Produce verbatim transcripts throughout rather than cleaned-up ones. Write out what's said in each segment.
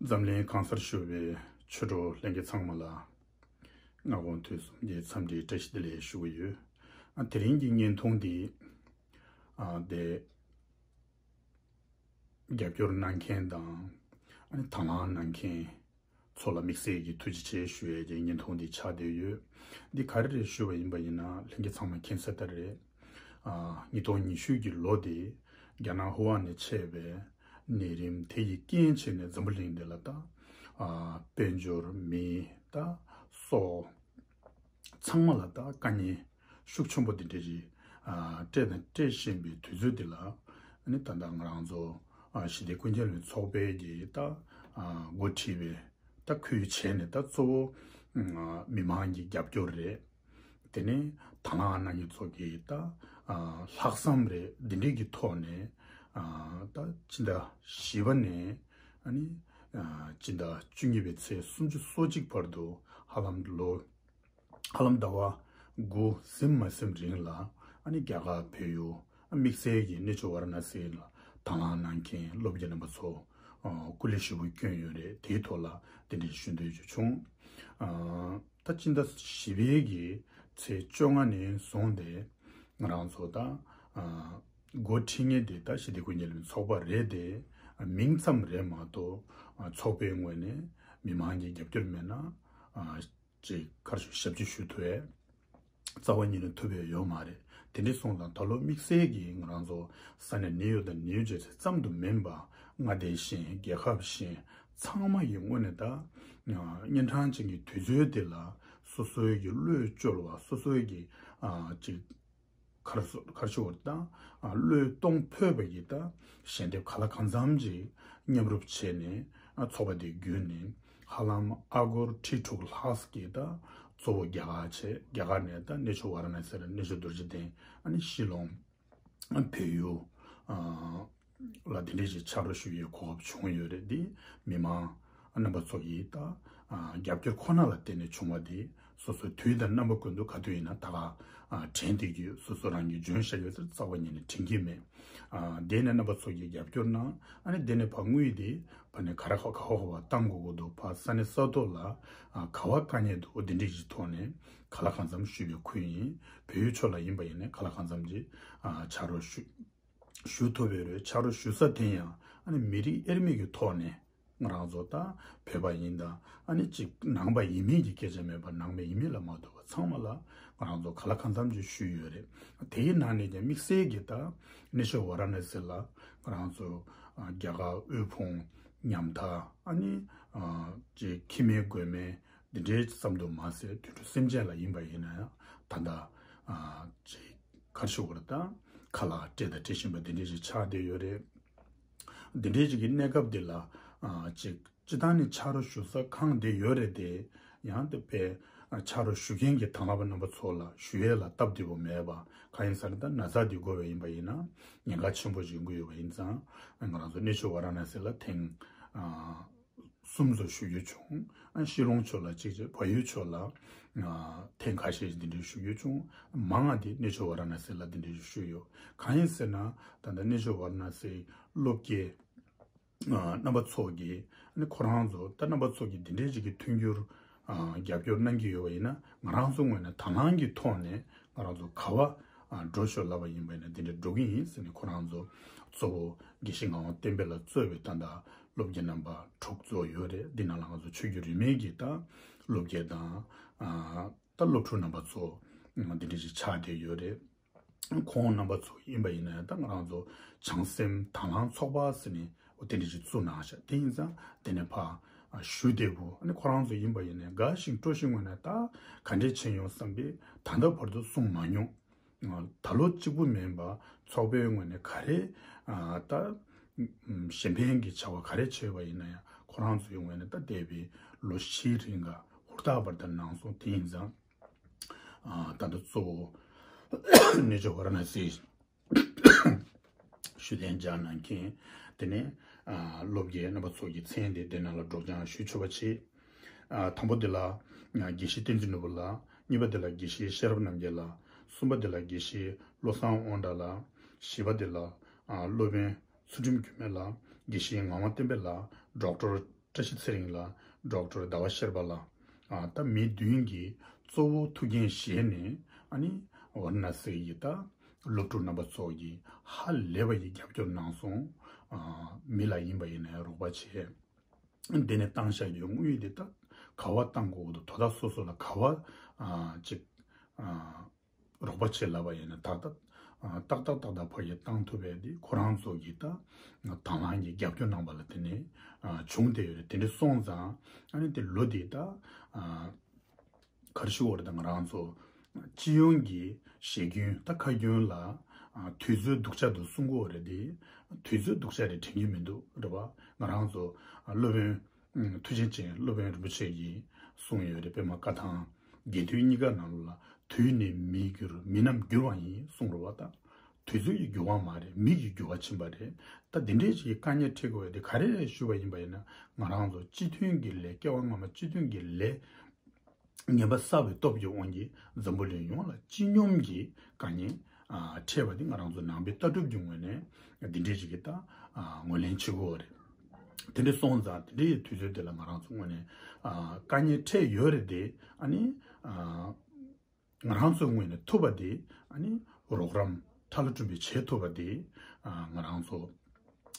འཛམ་གླིང་གང་སར་བཞུགས་པའི་ཆོས་གྲོགས་ལྷན་རྒྱས་ཚང་མ་ལ་སྔ་དགོང་དུས་གསུམ་གྱི་འཚམས་འདྲིའི་བཀྲ་ཤིས་བདེ་ལེགས་ཞུ་གི་ཡོད། ཨ་དེ་རིང་གི་བརྙན་ཐུང་འདི་ཨ་དེ་རྒྱབ་སྐྱོར་གནང་མཁན་དང་ཨ་ནི་དང་བླངས་གནང་མཁན་ཚོ་ལ་དམིགས་བསལ་གྱི་ཐུགས་རྗེ་ཆེ་ཞུ་ཡས་ཀྱི་བརྙན་ཐུང་འདི་ཆགས་བསྡད་ཡོད། འདི་ག་རེ་རེད་ཞུས་པ་ཡིན་པ་ཡིན་ན་ལྷན་རྒྱས་ཚང་མ་མཁྱེན་གསལ་ལྟར་རེད། ཨ་ཉིས་སྟོང་ཉི་ཤུ་གི་ལོ་དེ་རྒྱ་ནག་ཧུའུ་ཧན་ནས་མཆེད་པའི་ནད་རིམས་དེ་ཡི་རྐྱེན་བྱས་ནས་འཛམ་བུ་གླིང་འདི་ལ་ད་ཨ་དཔལ་འབྱོར་མི་ད་སོགས་ཚང་མ་ལ་ད་དཀའ་ངལ་ཤུགས་ཆེན་པོ་འདི་འདྲ་ཞིག་ཨ་སྤྲད་དང་སྤྲད་བཞིན་པའི་དུས་ཚོད་འདི་ལ་ཨ་ནི་ད་ལྟ་ང་རང་ཚོ་ཨ་ཞི་བདེ་ཀུན་ཁྱབ་ལས་ཚོགས་པའི་གི་ད་ཨ་འགོ་ཁྲིད་པའི་ད་ཁུལ་བྱས་ནས་ད་གཙོ་བོ་ཨ་མི་མང་གི་རྒྱབ་སྐྱོར་རེད། དེ་ནས་དང་བླངས་གནང་མཁན་ཚོ་གི་ད་ཨ་ལྷག་བསམ་རེད། འདི་འདྲའི་གི་ཐོག་ནས་ཨ་ད་ཕྱི་ཟླ་བཞི་པ་ནས་ཨ་ནི་ཨ་ཕྱི་ཟླ་བཅུ་གཉིས་པའི་ཚེས་སུམ་ཅུ་སོ་གཅིག་བར་དུ་ཧ་ལམ་ལོ་ཧ་ལམ་ཟླ་བ་དགུ་ཟིན་མ་ཟིན་རིང་ལ་ཨ་ནི་རྒྱ་གར་བལ་ཡུལ་ཨ་དམིགས་བསལ་གྱི་གནས་མཆོག་ཝཱ་ར་ཎ་སི་ལ་དང་བླངས་གནང་མཁན་སློབ་དགེ་རྣམ་པ་ཚོ་ཨ་སྐུ་ལས་ཞེ་པོ་བསྐྱོན་ཡོད་རེད། དེའི་ཐོག་ལ་དེ་འདྲ་ཞུ་འདོད་ཅིག་བྱུང་། ཨ་ད་སྤྱི་ཟླ་བཞི་པའི་གི་ཚེས་བཅོ་ལྔ་ནས་བཟུང་སྟེ་ང་རང་ཚོ་ད་ཨ་འགོ་ཁྲིད་མཁན་དེ་ད་ཞི་བདེ་ཀུན་ཁྱབ་ལས་ཚོགས་པ་རེད་དེ། ཨ་མིང་ཙམ་རེད་མ་གཏོགས་ཨ་ཚོགས་པའི་ངོས་ནས་མི་མང་གི་རྒྱབ་སྐྱོར་མེད་ན་ཨ་ཅིག་ག་རེ་ཞུ་ཞབས་ཕྱི་ཞུ་ཐུབ་ཡས་རྩ་བ་ཉིད་ནས་ཐུབ་ཡས་ཡོད་མ་རེད། དེ་འདྲ་སོང་ཙང་ད་ལོ་དམིགས་བསལ་གྱིས་ང་རང་ཚོ་ས་གནས་ནིའུ་ཡོག་དང་ནིའུ་ཇར་སི་ཙམ་དུ་མིན་པ་མངའ་སྡེ་གཞན་རྒྱལ་ཁབ་གཞན་ཚང་མ་ཡི་ངོས་ནས་ད་ཨ་གཉན་འཕྲང་ཅན་གྱི་དུས་ཚོད་འདི་ལ་སོ་སོའི་གི་བློས་བཅོལ་བ་སོ་སོའི་གི་ཨ་ཅིག་གར་སོ་གར་ཤོར་དང་ཨ་བློས་གཏོང་ཕོད་པ་ཡི་ད་ཞལ་འདེབས་ག་ལ་གང་འཚམ་ཅིག་མཉམ་རུབ་བྱས་ནས་ཨ་ཚོགས་པ་དེ་བརྒྱུད་ནས་ཧ་ལམ་ཨ་སྒོར་ཁྲི་དྲུག་ལྷག་གི་ད་གཙོ་བོ་རྒྱ་གར་བྱས། རྒྱ་གར་ནས་ད་གནས་མཆོག་ཝཱ་ར་ཎ་སི་ལ་གནས་མཆོག་རྡོ་རྗེ་གདན་ཨ་ནི་ཤི་ལོང་ཨ་བལ་ཡུལ་ཨ་ལ་དེ་འདྲས་ཞིག་ཕྱག་རོགས་ཞུ་ཡའི་གོ་སྐབས་བྱུང་ཡོད་རེད། འདི་མི་མང་རྣམ་པ་ཚོ་ཡིས་ད་ཨ་རྒྱབ་སྐྱོར་ཁོ་ན་ལ་བརྟེན་ནས་བྱུང་བ་འདི་སོ་སོའི་དུས་དང་རྣམ་པ་ཀུན་ཏུ་ག་དུས་ཡིན་ན་ད་ག་ཨ་དྲན་བསྡད་ཀྱི་ཡོད། སོ་སོ་རང་གིས་འཇོན་བཞག་ཡོད་ཚེ་རྩ་བ་ཉིད་ནས་དྲན་གྱི་མེད། ཨ་དེ་ནས་རྣམ་པ་ཚོ་གིས་རྒྱབ་སྐྱོར་གནང་། ཨ་ནི་དེ་ནས་ཕར་དངུལ་དེ་ཕར་ནས་ག་རེ་ག་ག་བ་ག་བ་བཏང་དགོས་ཀྱི་འདུག་ཕར་ས་གནས་ས་ཐོག་ལ་ཨ་ག་བ་དཀའ་ངལ་འདུག་འོ་དེ་འདྲས་ཀྱི་ཐོག་ནས་ག་ལ་གང་འཚམ་ཞུས་པའི་ཁུལ་ཡིན། བལ་ཡུལ་ཕྱོགས་ལ་ཡིན་པ་ཡིན་ནའི་ག་ལ་གང་འཚམ་ཅིག་ཨ་ཕྱག་རོགས་ཞུ། ཞུ་ཐུབ་ཡོད་རེད། ཕྱག་རོགས་ཞུ་ས་དེ་ཡང་ཨ་ནི་མི་རིགས་དབྱེར་མེད་ཀྱི་ཐོག་ནས་ང་རང་ཚོ་ད་བོད་པ་ཡིན་དང་ཨ་ནི་གཅིག་ནང་པ་ཡིན་མིན་གྱི་སྐད་ཆ་མེད་པར་ནང་པ་ཡིན་མིན་ལ་མ་ལྟོས་པར་ཚང་མ་ལ་ང་རང་ཚོ་ག་ལ་གང་འཚམ་ཅིག་ཞུས་ཡོད་རེད། དེའི་ནང་ནས་ཀྱང་དམིགས་བསལ་གྱི་ད་གནས་མཆོག་ཝཱ་ར་ཎ་སི་ལ་ང་རང་ཚོ་ཨ་རྒྱ་གར་དབུལ་ཕོངས་ཉམ་ཐག་ཨ་ནི་ཨ་ཅིག་ཁྱིམ་མེད་སྒོ་མེད་འདི་འདྲའི་ཙམ་དུ་མ་ཟད་དུད་འགྲོ་སེམས་ཅན་ལ་ཡིན་པ་ཡིན་ན་ཡང་ད་ལྟ་ཨ་ཅིག་གར་ཞུ་བར་དང་ཁ་ལག་སྤྲད་དང་སྤྲད་བཞིན་པ་འདི་འདྲའི་ཞིག་ཆགས་བསྡད་ཡོད་རེད། འདི་འདྲའི་ཞིག་གི་གནས་སྐབས་འདི་ལ་ཨ་ཅིག་སྤྱི་བཏང་ནས་ཕྱག་རོགས་ཞུ་ས་གང་བསྡད་ཡོད་རེད་དེ། ཡང་དེ་བས་ཨ་ཕྱག་རོགས་ཞུ་མཁན་གྱི་དང་བླངས་པ་རྣམ་པ་ཚོ་ལ་ཞུ་ཡས་ལ་སྟབས་བདེ་པོ་མེད་པ་གང་ཡིན་ཟེར་ན། ད་ན་ཚ་འདི་འགོ་བས་ཡིན་པ་ཡིན་ན་ཉེན་ཁ་ཆེན་པོ་ཞིག་འགོ་ཡོད་པ་ཡིན་ཙང་། ང་རང་ཚོ་གནས་མཆོག་ཝཱ་ར་ཎ་སི་ལ་ཐེངས་ཨ་གསུམ་ཙམ་ཞུ་རྒྱུ་བྱུང་། ཨ་ཤི་ལོང་ཕྱོགས་ལ་གཅིག་བྱས། བལ་ཡུལ་ཕྱོགས་ལ་ཨ་ཐེངས་ཁ་ཤས་ཤིག་འདི་འདྲའི་ཞུ་རྒྱུ་བྱུང་། མང་བ་དེ་གནས་མཆོག་ཝཱ་ར་ཎ་སི་ལ་འདི་འདྲའི་ཞུས་ཡོད། གང་ཡིན་ཟེར་ན་ད་ལྟ་གནས་མཆོག་ཝཱ་ར་ཎ་སིའི་སློབ་དགེ་ཨ་རྣམ་པ་ཚོ་གིས་ཨ་ནི་ཁོ་རང་ཚོ་ད་རྣམ་པ་ཚོ་གིས་འདི་འདྲའི་ཞིག་གི་མཐུན་འགྱུར་ཨ་རྒྱབ་སྐྱོར་གནང་གི་ཡོད་པ་ཡིན་ན། ང་རང་ཚོ་ངོས་ནས་དང་བླངས་ཀྱི་ཐོག་ནས་ང་རང་ཚོ་ག་བ་ཨ་འགྲོ་ཤོག་ལབ་པ་ཡིན་པ་ཡིན་ན་འདི་འདྲ་འགྲོ་གི་ཡིན་ཟེར་ནས། ཁོ་རང་ཚོ་གཙོ་བོ་དགེ་བཤེས་ངག་དབང་བསྟན་འཕེལ་ལགས་གཙོས་པའི་ད་ལྟ་སློབ་དགེ་རྣམ་པ་དྲུག་ཙམ་ཡོད་རེད། འདི་ནང་ལ་ང་ཚོ་ཆོས་བརྒྱུད་རིས་མེད་ཀྱི་ད་སློབ་དགེ་དང་ཨ་ད་སློབ་ཕྲུག་རྣམ་པ་ཚོ་འདི་འདྲ་ཞིག་ཆགས་བསྡད་ཡོད་རེད། ཁོང་རྣམ་པ་ཚོ་ཡིན་པ་ཡིན་ན་ཡང་ད་ང་རང་ཚོ་བྱང་སེམས་དང་བླངས་ཚོགས་པ་ཟེར་ནས་འོ་དེ་འདྲ་ཞིག་བཙུགས་གནང་ཤག་དེ་ཡིན་ཙང་དེ་ནས་ཕར་ཨ་ཞུ་བདེ་པོ། ཨ་ནི་ཁོ་རང་ཚོ་ཡིན་པ་ཡིན་ན་དགའ་ཞིང་སྤྲོ་ཞིང་ངོས་ནས་ད་ག་འདྲས་བྱས་ཡོང་བསམ་པའི་ད་ལྟ་བར་དུ་གསུངས་མ་མྱོང་། ད་ལོ་གཅིག་པུ་མིན་པ་ཚོགས་པའི་ངོས་ནས་ག་རེ་ཨ་ད་གཞན་ཕན་གྱི་བྱ་བ་ག་རེ་བྱས་པ་ཡིན་ན་ཡང་ཁོ་རང་ཚོའི་ངོས་ནས་ད་འདས་པའི་ལོ་བཞིའི་རིང་ག་ཧུར་ཐག་པར་ད་གནང་སོང་། དེ་ཡིན་ཙང་ཨ་ད་ལྟ་གཙོ་བོ་གནས་མཆོག་ཝཱ་ར་ཎ་སིའི་ཞུ་གཏན་འཇགས་གནང་མཁན། དེ་ནས་ཨ་སློབ་དགེ་རྣམ་པ་ཚོ་གི་མཚན་དེ་དེ་ནང་ལ་སྒྲོག་སྦྱང་ཞུ་ཆོག་པ་བྱས། ཨ་དང་པོ་དེ་ལ་ཨ་དགེ་བཤེས་བསྟན་འཛིན་ནོར་བུ་ལགས། གཉིས་པ་དེ་ལ་དགེ་བཤེས་ཤེས་རབ་རྣམ་རྒྱལ་ལགས། གསུམ་པ་དེ་ལ་དགེ་བཤེས་བློ་བཟང་དབང་གྲགས་ལགས། བཞི་པ་དེ་ལ་ཨ་སློབ་དཔོན་ཚུལ་ཁྲིམས་འགྱུར་མེད་ལགས། དགེ་བཤེས་ངག་དབང་བསྟན་འཕེལ་ལགས། ཌོག་ཊར་ བཀྲ་ཤིས་ཚེ་རིང་ལགས། ཌོག་ཊར་ཟླ་བ་ཤེར་པ་ལགས། ཨ་ད་མི་བདུན་གྱིས་གཙོ་བོ་ཐུགས་འགན་བཞེས་ནས་ཨ་ནི་ཝཱ་ར་ཎ་སི་ཡི་ད་སློབ་ཕྲུག་རྣམ་པ་ཚོ་གིས་ཧ་ལས་པ་ཡི་རྒྱབ་སྐྱོར་གནང་སོང་། ཨ་མི་ལ་ཡིན་པ་ཡིན་ན་ཡང་རོགས་པ་བྱས། དེ་ནས་བཏང་བཞག་རྒྱུའི་དངུལ་དེ་ད་ག་བ་བཏང་དགོས་འདུག་དོ་བདག་སོ་སོ་ལ་ག་བ་ཨ་ཅིག་ཨ་རོགས་པ་བྱེད་ལབ་པ་ཡིན་ན་ད་ལྟ་ཨ་ཏག་ཏག་ཏག་ཏག་ཕ་གིར་བཏང་ཐུབ་པའི་དེ་ཁོ་རང་ཚོ་གིས་ད་དང་བླངས་ཀྱི་རྒྱབ་སྐྱོར་གནང་པ་ལ་དེ་ནས་ཨ་བྱུང་བསྡད་ཡོད་རེད། དེ་འདྲ་སོང་ཙང་ཨ་ནི་དེ་ལོ་དེ་ད་ཨ་ག་རེ་ཞུ་དགོས་རེད། ད་ང་རང་ཚོ་སྤྱི་ཡོངས་ཀྱི་ཞེ་རྒྱུན་ད་ཁ་རྒྱུན་ལ་ཨ་དུས་ཚོད་སྡུག་ཅག་འདུག་གསུང་གི་ཡོད་རེད་དེ། དུས་ཚོད་སྡུག་ཅག་རེད་དྲན་གྱི་མི་འདུག་རེད་བ། ང་རང་ཚོ་ཨ་སློབ་དཔོན་ཨ་མཐུ་ཆེན་ཅན་སློབ་དཔོན་རིན་པོ་ཆེ་གིས་གསུངས་ཡོད་རེད། པདྨ་བཀའ་ཐང་རྒྱས་བསྡུས་གཉིས་ཀ་ནང་ལ་དུས་ནི་མི་འགྱུར་མི་རྣམས་འགྱུར་བ་ཡིན་གསུངས་རེད་བ། ད་དུས་ཚོད་ཀྱི་འགྱུར་བ་མ་རེད། མི་གི་འགྱུར་བ་ཕྱིན་པ་རེད། ད་འདི་འདྲའི་ཞིག་གི་དཀའ་ངལ་འཕྲད་དགོས་ཡ་དེ་ག་རེ་རེད་ཞུས་པ་ཡིན་པ་ཡིན་ན། ང་རང་ཚོ་སྤྱི་མཐུན་གྱི་ལས་སྐྱེ་བ་སྔ་མ་སྤྱི་མཐུན་གྱི་ལས་ངན་པ་བསགས་པའི་སྟོབས་ཀྱི་དབང་གིས་འཛམ་བུ་གླིང་ཡོངས་ལ་སྤྱི་སྙོམས་ཀྱི་དཀའ་ངལ་ཨ་འཕྲད་པ་འདི་ང་རང་ཚོ་ནང་པའི་ལྟ་གྲུབ་ཀྱི་ངོས་ནས་འདི་འདྲའི་ཞིག་གི་ད་ཨ་ངོས་ལེན་བྱེད་དགོས་པ་རེད། དེ་འདྲ་སོང་ཙང་དེ་འདྲའི་དུས་ཚོད་དེ་ལ་ང་རང་ཚོ་ངོས་ནས་ཨ་དཀའ་ངལ་འཕྲད་ཡོད་རེད་དེ། ཨ་ནི་ཨ་ང་རང་ཚོའི་ངོས་ནས་ཐུབ་པ་དེ་ཨ་ནི་རོགས་རམ་ཁྲ་ལ་སྒྲུབ་པའི་བྱེད་ཐུབ་པ་དེ་ཨ་ང་རང་ཚོ་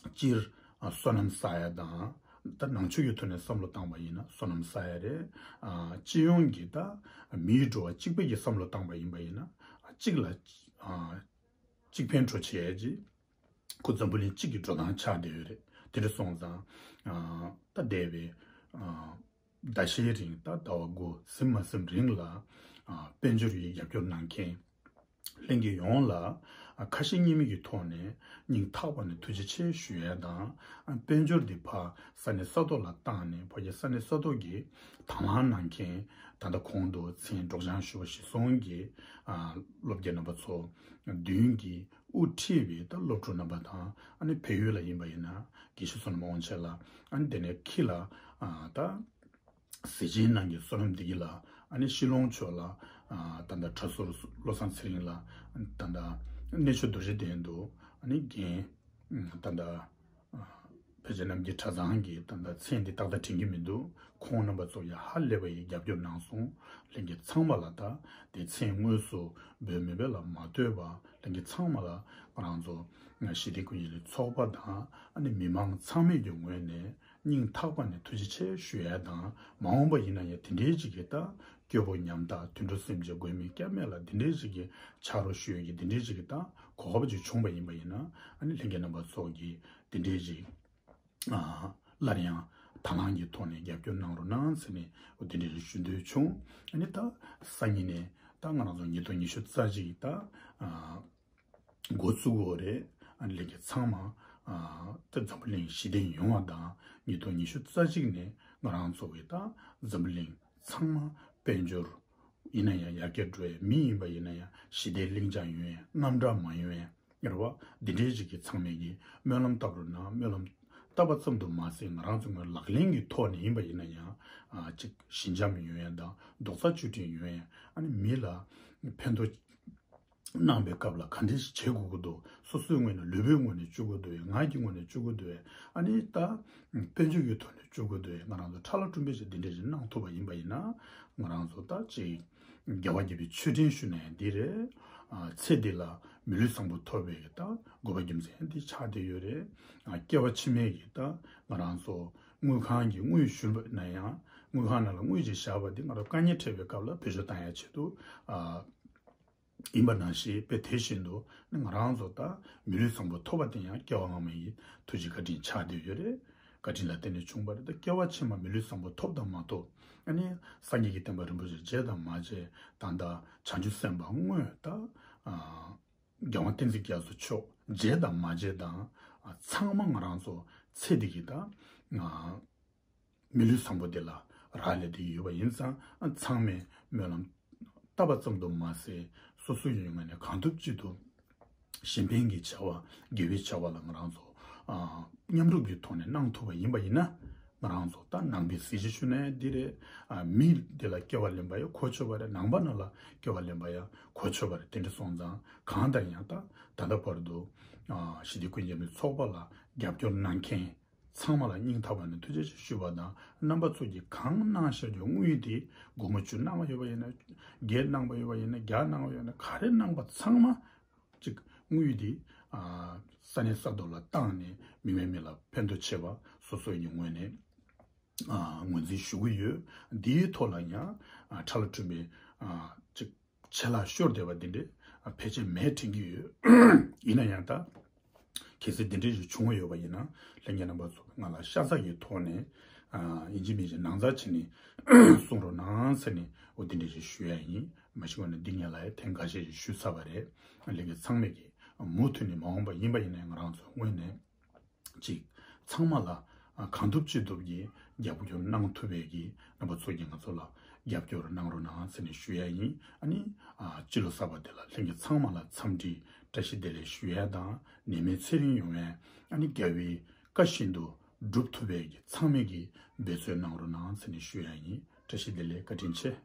སྤྱིར་ཨ་བསོད་ནམས་བསགས་ཡ་དང་། ད་ནང་ཆོས་ཀྱི་ཐོག་ནས་བསམ་བློ་བཏང་པ་ཡིན་ན་བསོད་ནམས་བསགས་ཡ་རེད། ཨ་སྤྱི་ཡོངས་ཀྱི་ད་མིའི་འགྲོ་བ་གཅིག་པའི་གི་བསམ་བློ་བཏང་པ་ཡིན་པ་ཡིན་ན་ཨ་གཅིག་ལ་ཨ་གཅིག་ཕན་གྲོགས་བྱེད་ཡ་ཅིག་ཁོ་འཛམ་བུ་གླིང་གཅིག་གི་འགྲོ་སྟངས་ཆགས་བསྡད་ཡོད་རེད། དེ་འདྲ་སོང་ཙང་ཨ་ད་འདས་པའི་ཨ་ཟླ་ཤས་རིང་ད་ཟླ་བ་དགུ་ཟིན་མ་ཟིན་རིང་ལ་ཨ་དཔལ་འབྱོར་གྱི་རྒྱབ་སྐྱོར་གནང་མཁན་ལྷན་རྒྱས་ཡོངས་ལ་ཨ་ཁ་ཞེ་གཉིས་མེད་ཀྱི་ཐོག་ནས་སྙིང་ཐག་པ་ནས་ཐུགས་རྗེ་ཆེ་ཞུ་ཡས་དང་། ཨ་དཔལ་འབྱོར་འདི་ཕར་ས་གནས་ས་ཐོག་ལ་བཏང་ནས་ཕ་གི་ས་གནས་ས་ཐོག་གི་དང་བླངས་གནང་མཁན། ད་ལྟ་གོང་དུ་མཚན་སྒྲོག་སྦྱང་ཞུ་བ་གཞིར་བཟུང་གི་ཨ་སློབ་དགེ་རྣམ་པ་ཚོ་བདུན་གྱིས་དབུ་ཁྲིད་པའི་ད་སློབ་ཕྲུག་རྣམ་པ་དང་། ཨ་ནི་བལ་ཡུལ་ལ་ཡིན་པ་ཡིན་ན་དགེ་བཤེས་བསོད་ནམས་དབང་ཆེན་ལགས། ཨ་ནི་དེ་ནས་ཁྱི་ལ་ཨ་ད་གཟི་བརྗིད་གནང་མཁན་བསོད་ནམས་བདེ་སྐྱིད་ལགས། ཨ་ནི་ཤི་ལོང་ཕྱོགས་ལ་ཨ་ད་ལྟ་གྲྭ་ཟུར་བློ་བཟང་ཚེ་རིང་ལགས། ད་ལྟ་གནས་མཆོག་རྡོ་རྗེ་གདན་དུ་ཨ་ནི་རྒན་ད་ལྟ་ཨ་བོད་ཆེན་རྣམ་རྒྱལ་གྲྭ་ཚང་གི་ད་ལྟ་མཚན་འདི་ཏག་ཏག་དྲན་གྱི་མི་འདུག་ཁོང་རྣམ་པ་ཚོ་ཡ་ཧ་ལས་པ་ཡི་རྒྱབ་སྐྱོར་གནང་སོང་། ལྷན་རྒྱས་ཚང་མ་ལ་ད་དེ་མཚན་དངོས་སུ་འབོད་མི་འབོད་ལ་མ་ལྟོས་པ་ལྷན་རྒྱས་ཚང་མ་ལ་ང་རང་ཚོ་ཞི་བདེ་ཀུན་གྱི་ལས་ཚོགས་པ་དང་ཨ་ནི་མི་མང་ཚང་མས་ཀྱི་ངོས་ནས་སྙིང་ཐག་པ་ནས་ཐུགས་རྗེ་ཆེ་ཞུ་ཡ་དང་། མ་འོངས་པ་ཡིན་ན་ཡང་དེ་འདྲའི་ཅིག་གི་ད་སྐྱོ་པོ་ཉམ་ཐག་དུད་འགྲོ་སེམས་ཅན་མགོན་མེད་སྐྱབས་མེད་ལ་དེ་འདྲའི་ཅིག་གི་ཆ་རོགས་ཞུ་ཡ་གི་དེ་འདྲའི་ཅིག་གི་ད་གོ་སྐབས་ཅིག་བྱུང་བ་ཡིན་པ་ཡིན་ན། ཨ་ནི་ལྷན་རྒྱས་རྣམ་པ་ཚོ་གི་དེ་འདྲའི་ཅིག་ཨ་སླར་ཡང་དང་བླངས་ཀྱི་ཐོག་ནས་རྒྱབ་སྐྱོར་གནང་རོགས་གནང་ཟེར་ནས་འོ་དེ་འདྲ་ཞུ་འདོད་བྱུང་། ཨ་ནི་ད་སང་ཉིན་ནས་ད་ང་རང་ཚོ་ཉིས་སྟོང་ཉི་ཤུ་རྩ་གཅིག་ད་ཨ་འགོ་བཙུགས་ཡོད་རེད། ཨ་ནི་ལྷན་རྒྱས་ཚང་མ་ཨ་ད་འཛམ་བུ་གླིང་ཞི་བདེ་ཡོང་བ་དང་། ཉིས་སྟོང་ཉི་ཤུ་རྩ་གཅིག་ནས་ང་རང་ཚོ་གི་ད་འཛམ་བུ་གླིང་ཚང་མ་དཔལ་འབྱོར་ཡིན་ན་ཡང་ཡར་རྒྱས་འགྲོ་ཡ། མི་ཡིན་པ་ཡིན་ན་ཡང་ཞི་བདེ་ལྷིང་འཇགས་ཡོང་ཡ། རྣམ་དག་མ་ཡོང་ཡ། རེད་བ། འདི་འདྲའི་ཞིག་གི་ཚང་མས་ཀྱི་སྨོན་ལམ་བཏབ་རོགས་གནང་། སྨོན་ལམ་བཏབ་པ་ཙམ་དུ་མ་ཟད་ང་རང་ཚོ་ངོས་ལག་ལེན་གྱི་ཐོག་ནས་ཡིན་པ་ཡིན་ན་ཡང་ཨ་ཅིག་ཞི་འཇམ་ཡོང་ཡ་དང་རྡོག་རྩ་གཅིག་སྒྲིལ་ཡོང་ཡ། ཨ་ནི་མི་ལ་ཕན་ཐོགས་གནང་བའི་སྐབས་ལ་ག་འདྲས་ཤིག་བྱེད་དགོས་ཀྱི་འདུག་སོ་སོའི་ངོས་ནས་ལུས་པོའི་ངོས་ནས་བཅོ་དགོས་འདུག་ཡ། ངག་གི་ངོས་ནས་བཅོ་དགོས་འདུག་ཡ། ཨ་ནི་ད་དཔལ་འབྱོར་གྱི་ཐོག་ནས་བཅོ་དགོས་འདུག་ཡ། ང་རང་ཚོ་ཁྲ་ལ་ཁྲུམ་པའི་ཞིག་འདི་འདྲས་ཞིག་གནང་ཐུབ་པ་ཡིན་པ་ཡིན་ན་ང་རང་ཚོ་ད་ཅིག་རྒྱལ་བ་དགྱེས་པའི་མཆོད་སྤྲིན་ཞུ་ནས་འདི་རེད། ཨ་ཚེ་འདི་ལ་མི་ལུས་བཟང་པོ་ཐོབ་པའི་ད་དགོས་པ་རྒྱུ་མཚན་འདི་ཆགས་བསྡད་ཡོད་རེད། ཨ་སྐྱེ་བ་ཕྱི་མའི་གི་ད་ང་རང་ཚོ་དངུལ་ཁང་གི་དངུལ་ཞུ་བ་ན་ཡང་དངུལ་ཁང་ནང་ལ་དངུལ་ཅིག་བཞག་པ་འདི་ང་རང་དཀའ་ངལ་འཕྲད་པའི་སྐབས་ལ་བེད་སྤྱོད་བཏང་ཡ་ཆེད་དུ་ཨ་ཡིན་པ་ནང་བཞིན་དཔེ་དེ་བཞིན་དུ་ང་རང་ཚོ་ད་མི་ལུས་བཟང་པོ་ཐོབ་པ་དེ་ཡང་སྐྱེ་བ་སྔ་མ་ཡི་ཐུགས་རྗེ་བཀའ་དྲིན་ཆགས་བསྡད་ཡོད་རེད། བཀའ་དྲིན་ལ་བརྟེན་ནས་བྱུང་བ་རེད། ད་སྐྱེ་བ་ཕྱི་མ་མི་ལུས་བཟང་པོ་ཐོབ་དང་མ་ཐོབ། ཨ་ནི་སངས་རྒྱས་ཀྱི་བསྟན་པ་རིན་པོ་ཆེ་བརྗེད་དང་མ་བརྗེད། ད་ལྟ་བྱང་ཆུབ་སེམས་དཔའ་དངོས་ད་ཨ་རྒྱལ་དབང་བསྟན་འཛིན་རྒྱ་མཚོ་མཆོག་བརྗེད་དང་མ་བརྗེད་དང་། ཨ་ཚང་མ་ང་རང་ཚོ་ཚེ་འདི་གི་ད་ཨ་མི་ལུས་བཟང་པོ་དེ་ལ་རག་ལས་བསྡད་ཡོད་པ་ཡིན་ཙང་། ཨ་ཚང་མས་སྨོན་ལམ་བཏབ་པ་ཙམ་དུ་མ་ཟད་སོ་སོ་ཡོད་ངོས་ནས་གང་ཐུབ་ཅི་ཐུབ་གཞན་ཕན་གྱི་བྱ་བ་དགེ་བའི་བྱ་བ་ལ་ང་རང་ཚོ་ཨ་མཉམ་རུབ་ཀྱི་ཐོག་ནས་གནང་ཐུབ་པ་ཡིན་པ་ཡིན་ན། ང་རང་ཚོ་ད་ནང་པའི་གཟི་བརྗིད་ཞུ་ནས་འདི་རེད། ཨ་མི་འདི་ལ་སྐྱེ་བ་ལེན་པ་ཡ་གོ་ཆོད་པ་རེད། ནང་པ་ནང་ལ་སྐྱེ་བ་ལེན་པ་ཡ་གོ་ཆོད་པ་རེད། དེ་འདྲ་སོང་ཙང་གང་ལྟར་ཡང་ད་ད་ལྟ་བར་དུ་ཨ་ཞི་བདེ་ཀུན་མཁྱེན་པའི་ཚོགས་པ་ལ་རྒྱབ་སྐྱོར་གནང་མཁན་ ཚང་མ་ལ་སྙིང་ཐག་པ་ནས་ཐུགས་རྗེ་ཆེ་ཞུ་བ་དང་། རྣམ་པ་ཚོ་གིས་གང་གནང་བཞག་རྒྱུ་དངུལ་དེ་སྒོར་མོ་བཅུ་གནང་བ་ཡོད་པ་ཡིན་ན། བརྒྱད་གནང་བ་ཡོད་པ་ཡིན་ན། བརྒྱ་གནང་བ་ཡོད་ན། ག་རེ་གནང་པ་ཚང་མ་ཅིག་དངུལ་དེ་ཨ་ས་གནས་ས་ཐོག་ལ་བཏང་ནས་མི་མེད་མི་ལ་ཕན་ཐོགས་ཆེ་བ་སོ་སོ་ཡི་ངོས་ནས་ཨ་ངོས་འཛིན་ཞུ་གི་ཡོད། འདིའི་ཐོག་ལ་ཡང་ཨ་ཁྲ་ལ་ཁྲུན་པའི་ཨ་ཅིག་ཆད་ལྷག་ཤོར་བསྡད་པ་འདི་འདྲའི་ཕལ་ཆེར་མེད་དྲན་གྱི་ཡོད། ཡིན་ན་ཡང་ད་གལ་སྲིད་འདི་འདྲའི་ཞིག་བྱུང་བ་ཡོད་པ་ཡིན་ན། ལྷན་རྒྱས་རྣམ་པ་ཚོ་ང་ལ་ཤ་ཚ་ཡི་ཐོག་ནས་ཨ་ཡིན་གཅིག་མིན་གཅིག་ནང་ཚ་བྱས་ནས་གསུང་རོགས་གནང་ཟེར་ནས་འོ་འདི་འདྲའི་ཞིག་ཞུ་ཡ་ཡིན། མ་གཞི་ངོས་ནས་འདི་ངས་ལ་ཡ་ཐེངས་འགའ་ཤས་ཤིག་ཞུས་ཚར་བ་རེད། ལྷན་རྒྱས་ཚང་མས་ཀྱིས་མུ་མཐུད་ནས་མ་འོངས་པ་ཡིན་པ་ཡིན་ན་ཡང་ང་རང་ཚོའི་ངོས་ནས་ཅིག་ཚང་མ་ལ་ཨ་གང་ཐུབ་ཅི་ཐུབ་ཀྱིས་རྒྱབ་སྐྱོར་གནང་ཐུབ་པའི་གི་རྣམ་པ་ཚོ་གིས་ང་ཚོ་ལ་རྒྱབ་སྐྱོར་གནང་རོགས་གནང་ཟེར་ནས་ཞུ་ཡ་ཡིན། ཨ་ནི་ཨ་སྤྱི་ལོ་གསར་པ་དེ་ལ་ལྷན་རྒྱས་ཚང་མ་ལ་འཚམས་འདྲི་བཀྲ་ཤིས་བདེ་ལེགས་ཞུ་ཡ་དང་། ནད་མེད་ཚེ་རིང་ཡོང་བའི་ཨ་ནི་རྒྱལ་བའི་བཀའ་བཞིན་དུ་སྒྲུབ་ཐུབ་པའི་གི་ཚང་མས་གི་འབད་རྩོལ་གནང་རོགས་གནང་ཟེར་ནས་ཞུ་ཡ་ཡིན། བཀྲ་ཤིས་བདེ་ལེགས། བཀའ་དྲིན་ཆེ།